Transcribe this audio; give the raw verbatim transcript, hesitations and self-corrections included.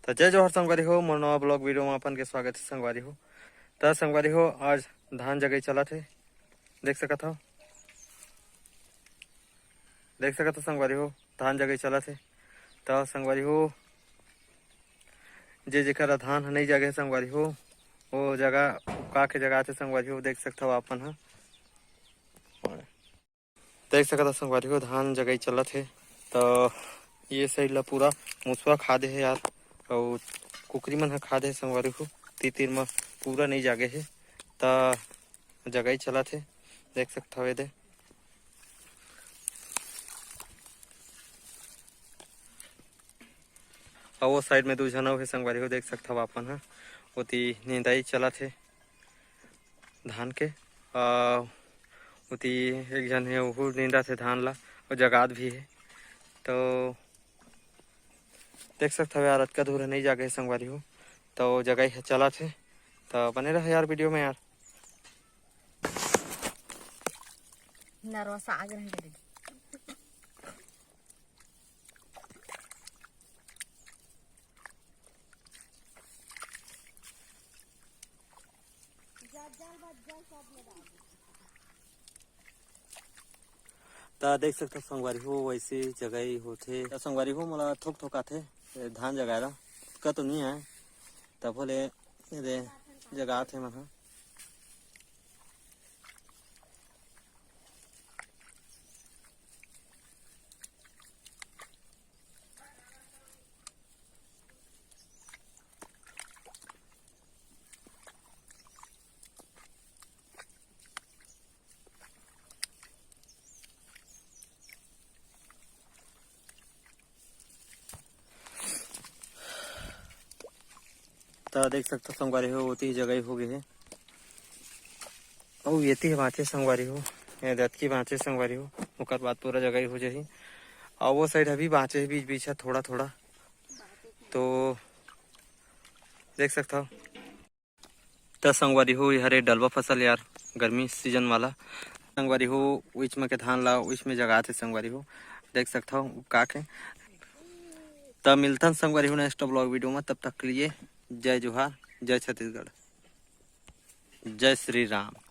त जय जोहार संगवारी हो, मोर नवा vlog video म अपन के स्वागत हे संगवारी हो। त संगवारी हो, आज धान जगई चलत हे, देख सकत हव, देख सकत हव संगवारी हो, धान जगई चलत हे। त संगवारी हो, जे जेकर धान ह नइ जगे हे संगवारी हो, वो जगह उपका के जगह आथे संगवारी हो, देख सकत हव आप मन ह। देख सकत हव संगवारी हो, धान जगई चलत हे। त ये side ला पूरा मुसवा खा दे हे यार, अउ कुकरी मन ह खा दे हे संगवारी हो। तीर तीर म पूरा नइ जागे हे, त जगई चलत हे, देख सकत हव एदे। अउ वो side में दू झन अउ हे संगवारी हो, देख सकत हव आप मन ह, ओती निंदाई चलत हे धान के। अ, ओती एक झन हे, ओहू निंदत हे धान ला, अउ जगात भी हे। तो देख सकत हव यार, अतका दूर नइ जागे हे संगवारी हो, तो जगई ह चलत हे। तो बने रह यार video में यार। नरवा साग रंग दे। त देख सकथव संगवारी हो, वैसे जगई होथे। त संगवारी हो, मोला थोक थोक आथे, ए, धान जगाए ला। अतका तो नइ आए, तभो ले एदे जगात हे मन ह। त देख सकथव संगवारी हो, ओती जगई हो गे हे, अउ एती ह बांचे संगवारी हो, ये दतकी बांचे संगवारी हो, ओकर बाद पूरा जगई हो जाही। अउ वो side अभी बांचे हे बीच बीच ह थोड़ा थोड़ा, तो देख सकथव। त संगवारी हो, ये हरे डलवा फसल यार, गर्मी season वाला। संगवारी हो, उइच में के धान ला उइच में जगात हे संगवारी हो, देख सकथव का के। त मिलथन संगवारी हो next vlog video में, तब तक के लिए जय जोहार, जय छत्तीसगढ़, जय श्री राम।